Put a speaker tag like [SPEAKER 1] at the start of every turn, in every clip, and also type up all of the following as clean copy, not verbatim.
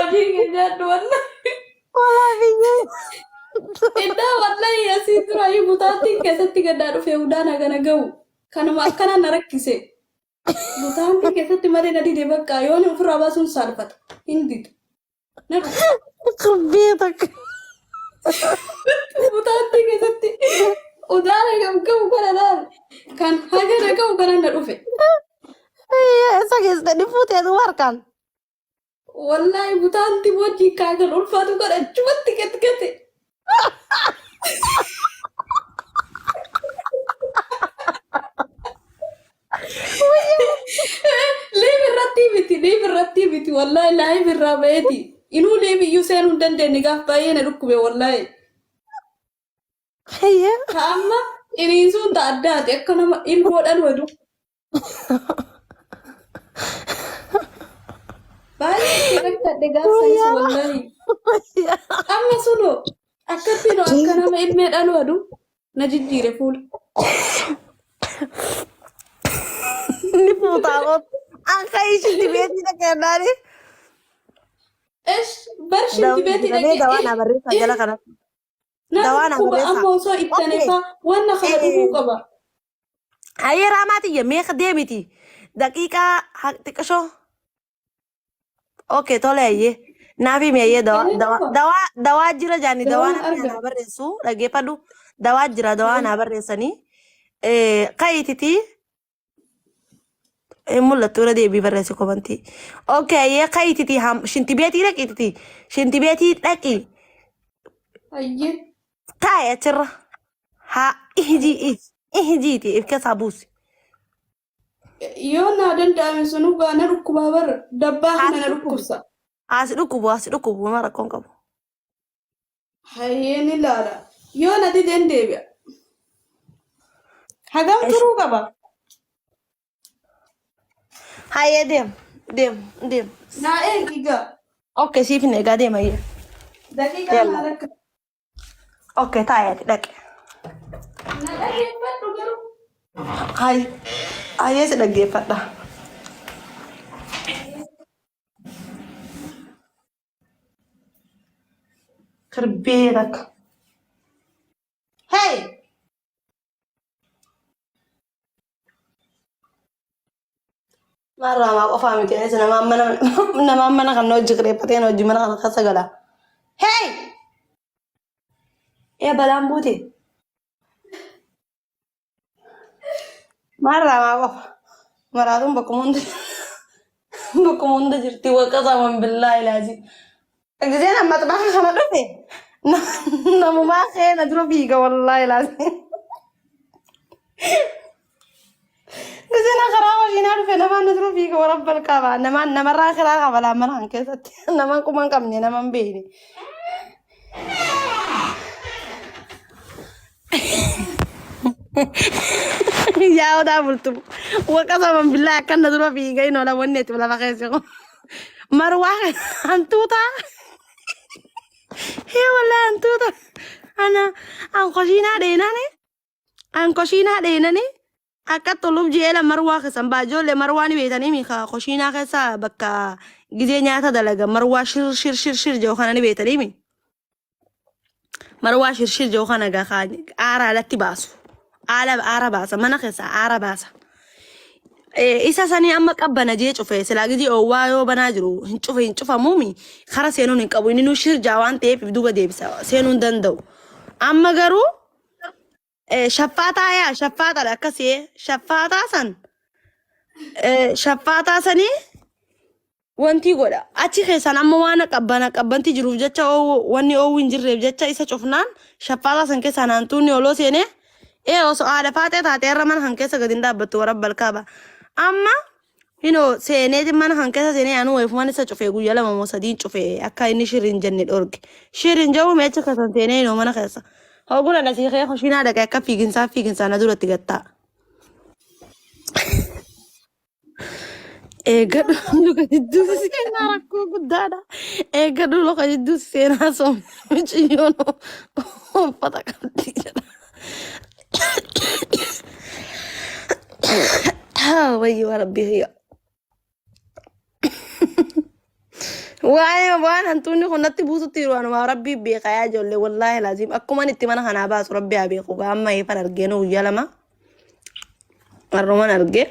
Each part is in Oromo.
[SPEAKER 1] Hojii kee nyaadhu wallahi.
[SPEAKER 2] Walaa biyyee.
[SPEAKER 1] Innaa wallahi asii duraayyuu butaattiin keessatti gaddaa dhufee udaan hagana ga'u. Kanuma akkanaan na rakkise. Butaantii keessatti malee na dide bakka yoon ofirraa baasuun saalfata. Hin didu. Na dhukkuba.
[SPEAKER 2] Qurbii takka.
[SPEAKER 1] Butaantii keessatti udaan hagam ga'u kana laal. Kan hagana ga'u kana na dhufe.
[SPEAKER 2] Isa keessatti fuutee duuba harkaan.
[SPEAKER 1] Wallaahi butaanti wajjin kaakan ulfaatu kan achumatti gad gate. Liif irratti miti, liif irratti miti, wallaahi laayif irraa ba'eeti. Inuu liif iyyuu seenuu hin dandeenye gaaf baay'ee na dhukkube wallaahi.
[SPEAKER 2] Hayyee.
[SPEAKER 1] Ta amma ciniinsuun ta addaati akka nama ilmoodhaan wadu. Baay'ee itti rakkadhe gaaf sanis wallaahi. Amma sunoo akkatti nu akka nama ilmee dhalu adu na jijjiire fuula.
[SPEAKER 2] Ni fuutaa qoot. Akka ishitti beetii dhaqeennaani.
[SPEAKER 1] Esh bar shinti beetii
[SPEAKER 2] Damee dawaa
[SPEAKER 1] dhaqee
[SPEAKER 2] naa barreessaa jala kanatti.
[SPEAKER 1] na
[SPEAKER 2] Dawaa naa
[SPEAKER 1] dhukkuba
[SPEAKER 2] barreessaa.
[SPEAKER 1] amma osoo ittane
[SPEAKER 2] Okay.
[SPEAKER 1] faa wanna kana dhuguu qaba.
[SPEAKER 2] Hayyee raamaa tiyya meeqa deemiti? Daqiiqaa xiqqishoo. Okay tole hayyee. Naaf himi hayyee dawaa
[SPEAKER 1] Inni
[SPEAKER 2] dawaa
[SPEAKER 1] dhufa.
[SPEAKER 2] dawaa dawaa jira jaani dawaa
[SPEAKER 1] Dawaan
[SPEAKER 2] namni
[SPEAKER 1] arga.
[SPEAKER 2] anaa barreessu dhaggeeffadhu. Dawaa jira dawaa anaa barreessanii. Ka'ititi hin mul'attu irra deebii barreessi komantii. Okay hayyee ka'ititi shintibeetii dhaqititi shintibeetii dhaqi
[SPEAKER 1] Hayyee.
[SPEAKER 2] taa'e achirra. Haa ihijii ihijiiti if keessaa buusi.
[SPEAKER 1] Yoo naa danda'ame sunuu gaa na dhukkubaa bar dabbaa kana
[SPEAKER 2] Haasi
[SPEAKER 1] na
[SPEAKER 2] dhukkubu.
[SPEAKER 1] dhukkubsa.
[SPEAKER 2] Haasi dhukkubu haasi dhukkubu nama rakkoon qabu.
[SPEAKER 1] Hayyee ni laala. Yoo na dideen deebi'a. Hagam
[SPEAKER 2] Esh.
[SPEAKER 1] turuu qaba?
[SPEAKER 2] Hayyee deem deem deem.
[SPEAKER 1] Naa eegi gaa.
[SPEAKER 2] Okay siif hin eegaa deem hayyee.
[SPEAKER 1] Daqiiqaa
[SPEAKER 2] Yalla.
[SPEAKER 1] naa lakka.
[SPEAKER 2] Okay taa'e ati dhaqe.
[SPEAKER 1] Na dhaggeeffadhu garuu.
[SPEAKER 2] Hay hayyee si dhaggeeffadha. Kirbee takka. Hey! Maarraa maa qofaa miti anis namaan mana namaan mana kan hojii kireeffateen hojii mana kana keessa gala. Hey! Ee balaan buute. Maarraa maa qofa. Maraatuun bakkuma hunda bakkuma hunda jirti waqa saman billaa ilaasi. Giseen amma xabaqa kana dhufe namumaa kee na dura fiiga wallaahi ilaasi. Giseen karaa hojiinaa dhufe namaan na dura fiiga warabbal qaba. Namaan namarraa kiraa qaba laa mana kan keessatti namaan quba hin qabne nama hin beekne. Yaa odaa bultu. Waqa saman billaa akkan na dura fiiga hin oola wanni ati lafa keessa kun. Marwaa hantuuta. Hee walaa hantuuta. Ana an koshiinaa dheenani. An koshiinaa dheenani. Akka toluuf jeela marwaa keessan baa ijoollee marwaa ni beektanii mi ka koshiinaa keessa bakka gizee nyaata dalaga marwaa shir shir shir shir jedhu kana ni beektanii mi. Marwaa shirshir jedhu kana egaa kaa aara alatti baasu. Aala aara baasa mana keessa aara baasa. Isa sanii amma qabbana jee cufe silaa gizee oowwaa yoo banaa jiru hin cufe hin cufamuumi kara seenuun hin qabu inni nu shirjaa waan ta'eef if duuba deebisa seenuu hin danda'u. Amma garuu shaffaataa yaa shaffaataadha akkasii shaffaataa san shaffaataa sanii wantii godha achi keessaan amma waan qabbana qabbanti jiruuf jecha oowwu wanni oowwu hin jirreef jecha isa cufnaan shaffaataa san keessaan hantuunni oloo seenee ee osoo haadha faaxee taate irra mana kan keessa gadi hin dhaabbattu warra balkaaba amma hinoo seeneeti mana kan keessa seenee anuu wayifumaan isa cufee guyyaa 2 moo 3 cufee akka inni shirri hin jenne dhorge shirri hin jedhu meecha keessan seenee hinoo mana keessa hooguna nasii kee koshiinaa dhaqee akka fiiginsaa fiiginsaa na duratti gattaa. Eeggadhu luka jidduu seenaa rakkoo guddaadha. Eeggadhu luka jidduu seenaa soomni mucayyoon uffata qabdi jedha. Wayyo rabbii kiyya. Waa'ee waan hantuunni kun natti buusutti jiru anumaa rabbii beeka yaa ijoollee wallaahi laaziim akkuman itti mana kanaa baasu rabbi haa beeku gaa amma eefan argee nu guyyaa lama har'uman argee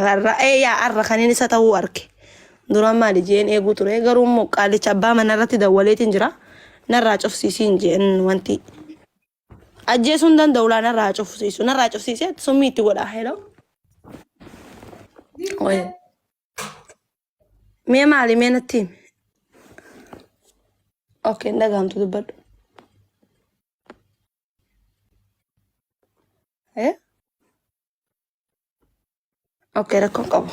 [SPEAKER 2] har'a ee yaa har'a kaniin isa ta'uu arge duraan maali jeen eeguu ture garuu immoo qaalicha abbaa mana irratti dawwaleetiin jira narraa cufsiisiin jeen wanti ajjeesuu hin danda'u laa narraa cufsiisu narraa cufsiisee summii itti godhaa hello. Mee maali mee natti himi. Okay, hin dhagahamtu dubbadhu. Eh? Okay, rakkoon qabu.